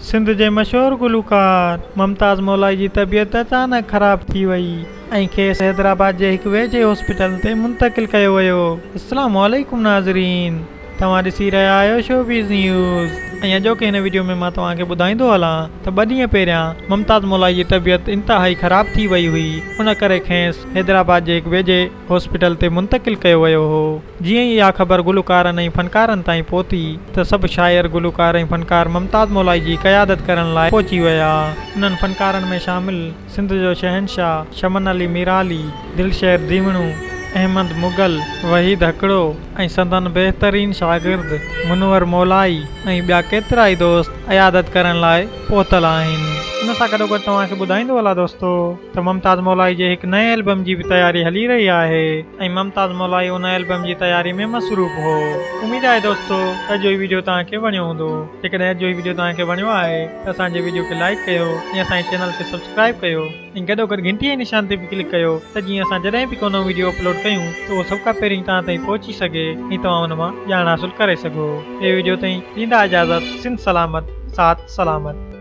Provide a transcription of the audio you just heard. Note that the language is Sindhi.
سنڌ جي مشهور گلوڪار ممتاز مولائي جي طبيعت اچانڪ خراب ٿي وئي ۽ کيس حيدرآباد جي هڪ ويجهي هاسپيٽل تي منتقل ڪيو ويو. اسلام عليڪم ناظرين توهان ڏسي رهيا آهيو شوبيز نيوز ۽ اڄوڪي هن وڊيو ۾ مان توهان کي ٻڌائيندو هلان ته ٻه ڏينهن پهريان ممتاز مولائي جي طبيعت انتهائي خراب ٿي وئي هئي ان ڪري کيس حيدرآباد جي هڪ ويجهي هاسپيٽل تي منتقل ڪيو ويو هو. جيئن ئي اها خبر گلوڪارن ۽ فنڪارن تائين پهتي ته سڀ شاعر، گلوڪار ۽ فنڪار ممتاز مولائي جي قيادت ڪرڻ لاء پهچي ويا. انهن فنڪارن ۾ شامل سنڌ جو شهنشاهه شمن علي ميرالي، دلشير ديوڻو، احمد مغل، وحيد هڪڙو ۽ سندن بهترين شاگرد منور مولائي ۽ ٻيا ڪيترائي دوست عيادت ڪرڻ لاء پهتل آهن. ان سان گڏوگڏ توهان کي ٻڌائيندو هلان دوستو ته ممتاز مولائي جي هڪ نئين البم جي به تياري هلي رهي آهي ۽ ممتاز مولائي ان البم جي تياري ۾ مصروف هو. اميد آهي دوستو ته اڄ جو هي ويڊيو توهان کي وڻيو هوندو. جيڪڏهن اڄ جو هي ويڊيو توهان کي وڻيو آهي ته اسان جي ويڊيو کي لائيڪ ڪيو ۽ اسان جي چينل کي سبسڪرائيب ڪيو ۽ گڏوگڏ گهنٽي جي نشان تي به ڪلڪ ڪيو ته جيئن اسان جڏهن به ڪو نئون ويڊيو اپلوڊ ڪيون ته اهو سڀ کان پهرين توهان تائين پهچي سگهي ۽ توهان ان مان ڄاڻ حاصل ڪري سگهو. ٻئي ويڊيو تائين ڏيندا اجازت سنڌ سلامت ساٿ سلامت.